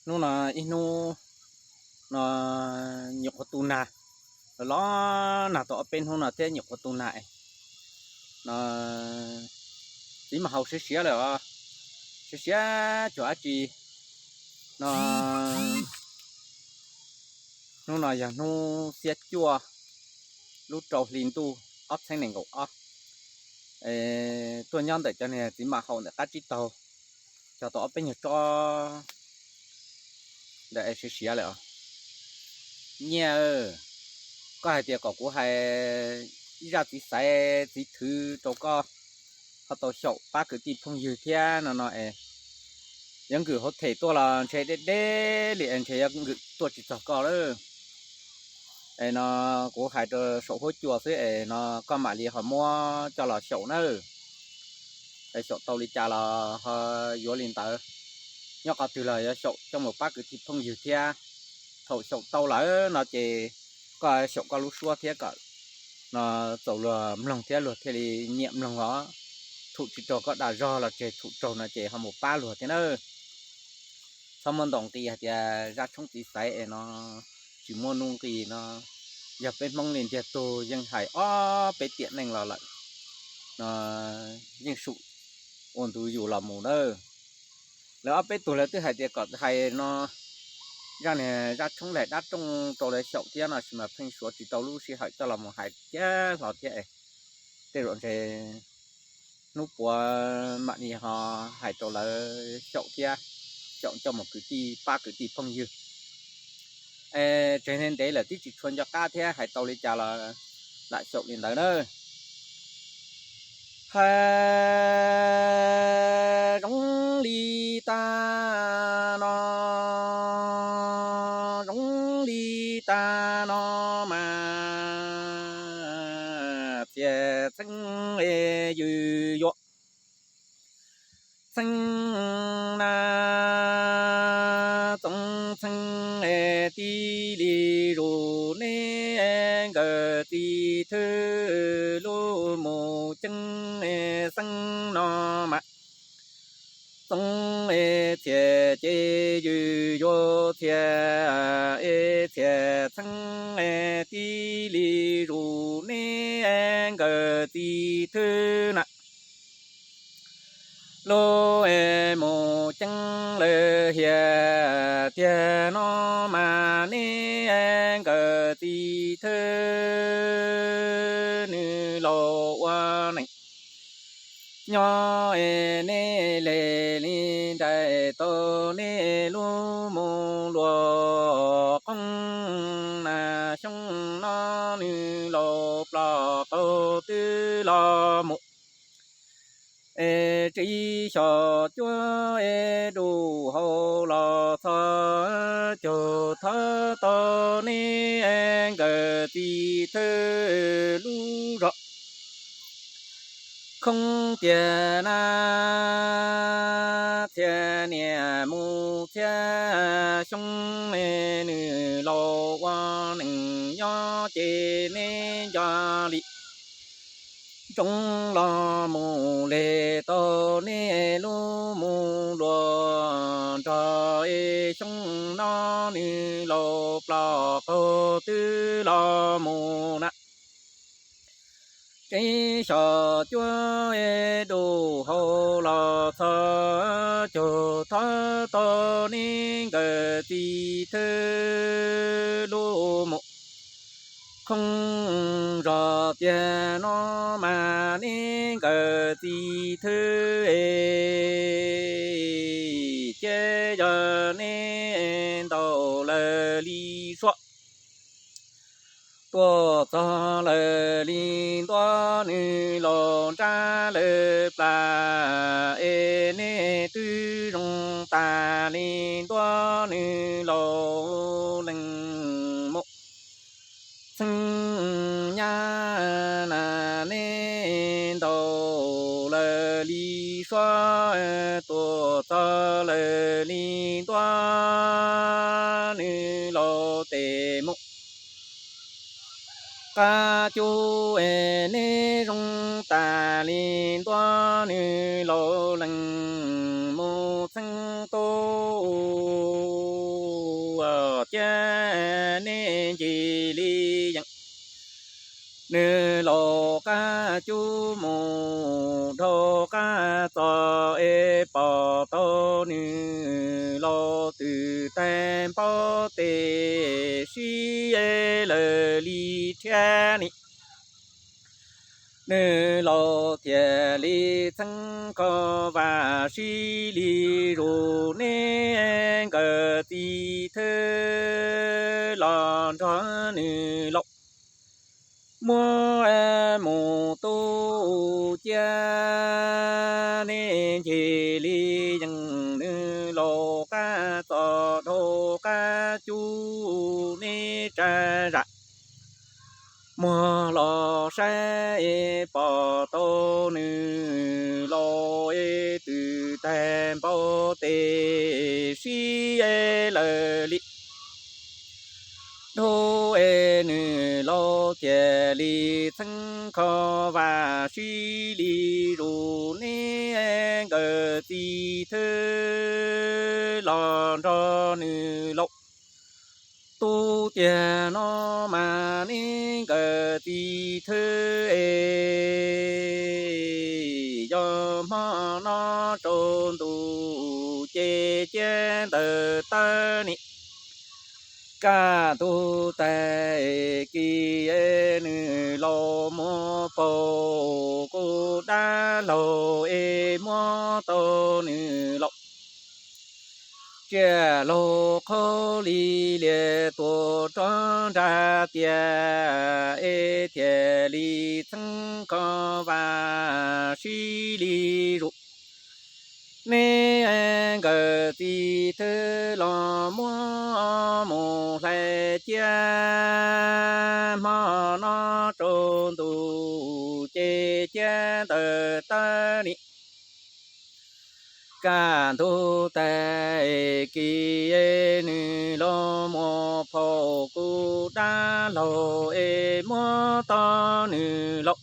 Hnub no ib hnub no nyuam qhuav tu nag, los nag tau ob peb hnub no thiab nyuam qhuav tu nag no, txiv mam haus siav siav lawm os, siav siav cuag dab tsi no. Hnub no yog hnub xiab cuaj, lub rau hli ntuj ob txhiab nees nkaum ob. Tuaj nyob ntawm cov niag txiv mam haus ntawm qab tsib taug, cog tau ob peb nyuag tsob ntawm es siav siav lawm os. Nyiaj, koj hais tias kom kuv hais ib zaj txiv xaiv txiv thwv rau koj, ho tau xyaum pab kwv tij phooj ywg thiab no no es, yuav nkwm hauv them tuaj los ntshe deb deb li es ntshe yuav nkwm tuaj tsis txog koj lawm. Es no kuv hais rau saum huab cua xwb es no koj mam li ho muab coj los xyaum nawb. Es xyaum tau li cas los ho yuav li ntawd, nyob qhov twg los yuav xyaum coj mus pab kwv tij phooj ywg thiab. Thaum xyaum tau lawm no ces koj xyaum koj lub suab thiab kom no txaus luag mloog thiab luag thiaj li nyiam mloog os. Thum tsis raug koj dag zog los tseg, thum raug no ces ho mus pab luag thiab nawb. Txhob muaj ntaus nqi hais tias zaj tshoob txiv xaiv es no tsis muaj nuj nqis no, yog peb Hmoob li ntiag tug yeej hais ob peb tiam neej los lawm no, yeej sum ua ntu yus los mus nawb. Lawv ob peb tug lawv twb hais tias kom hais no zaj niag zaj tshoob laig dab rooj rau lawv xyaum thiab no sis mas pheej suav tsis tau lub sij hawm coj los mus hais kiag hlo thiab. Tej zaum ntshe hnub puav mam li ho hais rau lawv xyaum thiab, xyaum coj mus kwv tij pab kwv tij phooj ywg. Es tseg ntev lawm twb tsis tshua nco qab thiab, hais tau li cas los lam xyaum li ntawd na. Hais zoo li tag no, zoo li tag no mas txhiaj txheeb es yws yuav txheeb na, txoov txheeb es tib li zus neb nkawd txiv thwb lub mus ceeb xeeb no mas txoov es txhiaj ces yws yuav txhiaj es txhiaj txheeb es tib li zus neb nkawd txiv thwb na. Lub es mus ceeb lawm hiam tiag no mas neb nkawd txiv thwb nws laus ua neej nyob es neb le li nraim tau neb lub mus luag qoob na. Xyoo no nws laus plos qaug twb los mus es tsib xyos cuab es dub hau los txog caug thawb tau neb nkawd txiv thwb lub zos khoob tiag na. Txhiaj niaj mus txhiaj xyoo es nws laus ua neej nyob ces neb nco li ntsoov los mus le tau neb lub mus luag nrog es xyoo no nws laus plos qaug twb los mus na. Tsib xyos cuab es dub hau los txog caug thawb tau neb nkawd txiv thwb lub mus khoob zos tiag no mas neb nkawd txiv thwb es cia yog neb ntaus lawv li suab tuaj txog lawv li ntua nws laus nrab lawv plas es neb twb zoo tas li ntua nws laus lees mus txheeb nyab na. Neb ntaus lawv li suab tuaj txog lawv li ntua nws laus tes mus qab cub es neb zoo tas li ntua nws laus lees mus txheeb tub cas nej nce li yees. Nws laus qab cub mus dhau qab txos es pom tau nws laus twb tag npaum tes sib lawv li thiab ni. Nws laus thiaj li txheeb kho vam sib li zus, neb nkawd txiv thwb los nrog nws laus muab mus tu cia. Nej nce li yees, nws laus qab txos dhau qab cub, neb tsa zam muag los saib es pom tau nws laus es twb tag npaum tes sib lawv li dhau es nws laus thiaj li txheeb kho vam sib li zus, neb nkawd txiv thwb los nrog nws laus tu tiag no mas neb nkawd txiv thwb es yog hmo no tsaus ntuj ces ciaj ntawd tawb ni. Kaj ntug tag kis nws laus muab phau kuv dab laug es muab tau nws laus tsiaj laug qhaub li lias tuam rov nrag tias es thiaj li txheeb kho vam sib li zus, neb nkawd txiv thwb los muab mus hlais cia, hmo no tsaus ntuj ces ciaj ntawd tawb ni. Kaj ntug tag kis nws laus muab phau kuv dab laug es muab tau nws laus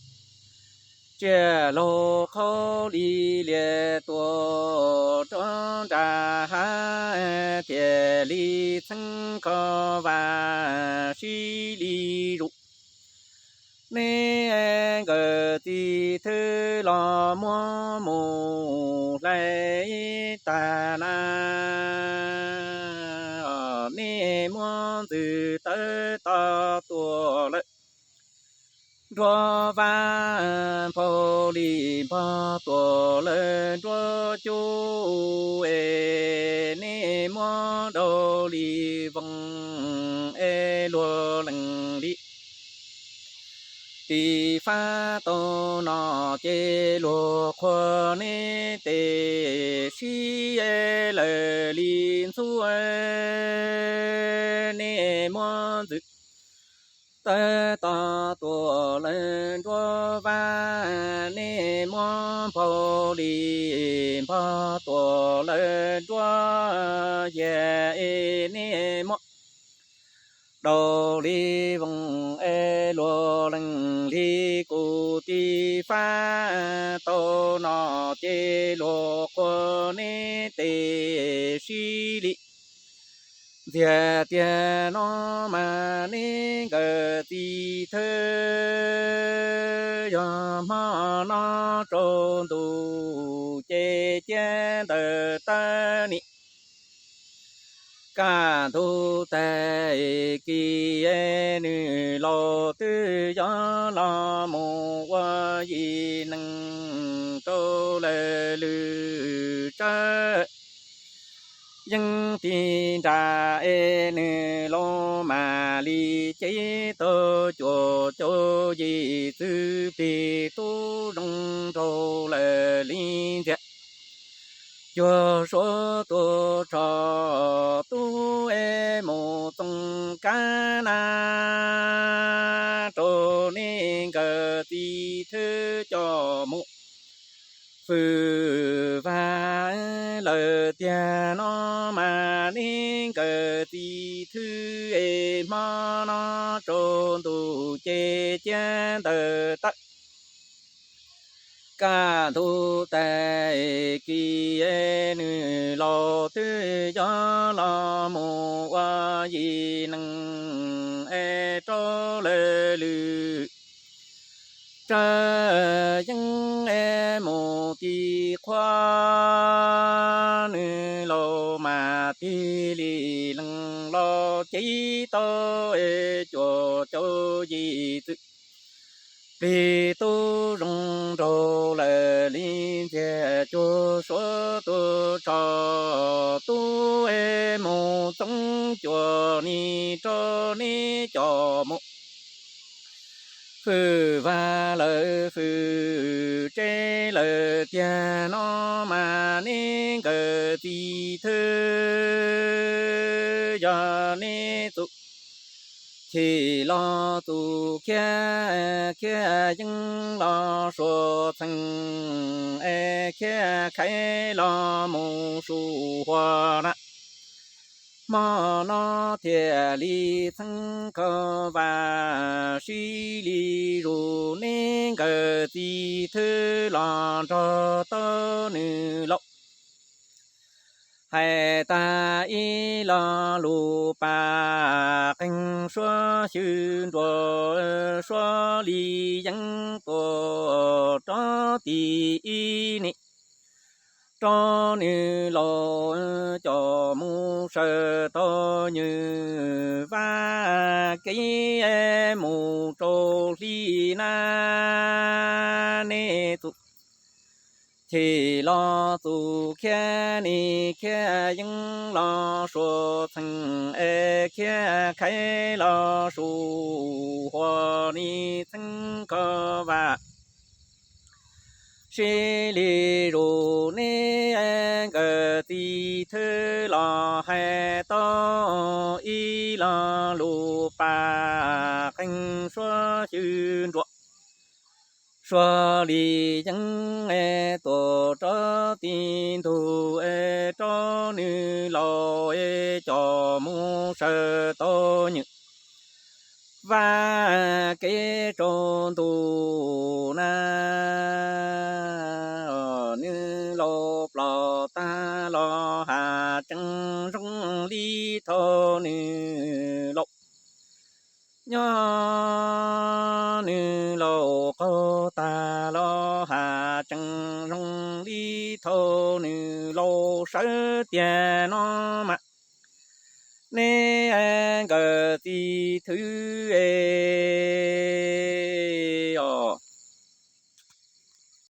tsiaj laug qhaub li lias tuam rov nrag hav, thiaj li txheeb kho vam sib li zus, neb nkawd txiv thwb los muab mus hlais tag na. Nej muab ntxwg tawb to tuam lawm nruab vaj, npau li npog tuam lawm nruab cub es, nej muab daus li voos es luag lees li tiv fab tau no ces luag qhuas neb tes sib lawv li ntxhuav, nej muab ntxwg tawb to tuam lawm nruab vaj, nej muab npau li npog tuam lawm nruab yag es, nej muab daus li voos es luag lees li kuv tiv fab tau no ces luag qhuas neb tes sib li ntxias tiag no mas neb nkawd txiv thwb yog hmo no tsaus ntuj ces ciaj ntawd tawb ni. Kaj ntug tag kis nws laus twb yog los mus ua yim neeg rau lawv lwm tsawb yeeb tig nra es nws laus mam li cev tau cuaj caum yim txwv plig tub zoo nraug lawm li ntxias cuag suav tuaj tso tub es mus txoos kab na rau nej nkawd txiv thwb coj mus fwj vaj lawm tiag no mas neb nkawd txiv thwb es hmo no tsaus ntuj ces ciaj ntawd tawb Kaj ntug tag kis nws laus twb yog los mus ua yim neeg es rau lawv lwm tsawg yeeb es mus tim qhua. Nws laus mas tig li lees los cev tau es cuaj caum yim txwm plig tub zoo nraug lawm li ntxiag cuag suav tus tsho tub es mus txoov cuaj ni rau neb cov mus fwm vaj lawm fwm tsev lawm tiag no mas neb nkawd txiv thwb yog neb txuj chim los txuj khiav, khiav yeeb los suav txheej es khiav khaiv los mus su huab na. Hmo no thiaj li txheeb kho vam sib li zus neb nkawd txiv thwb los nrog tau nws laus hais tag ib lo lus pam qeeg suab xyw nruas suab li yeeb tuaj rov tim ib nim rau nws laus coj mus sawv tau nws vaj kev mus rau hli na. Neb txuj chim los txuj khiav ni khiav yeeb los suav txheej es khiav khaiv los su huab ni txheeb kho vam sib li zus neb nkawd txiv thwb los hais tau ib lo lus pam qeeg suab xyw nruas suab li yeeb es tuaj rov tim ntug es rau nws laus es coj mus sawv tau nws vaj kev rau ntuj na. Nws laus ploj tag los has tsees zoo li thaum nws laus nyob, nws laus qaug tag los has tsees zoo li thaum nws laus sawv tiag no mas neb nkawd txiv thwb es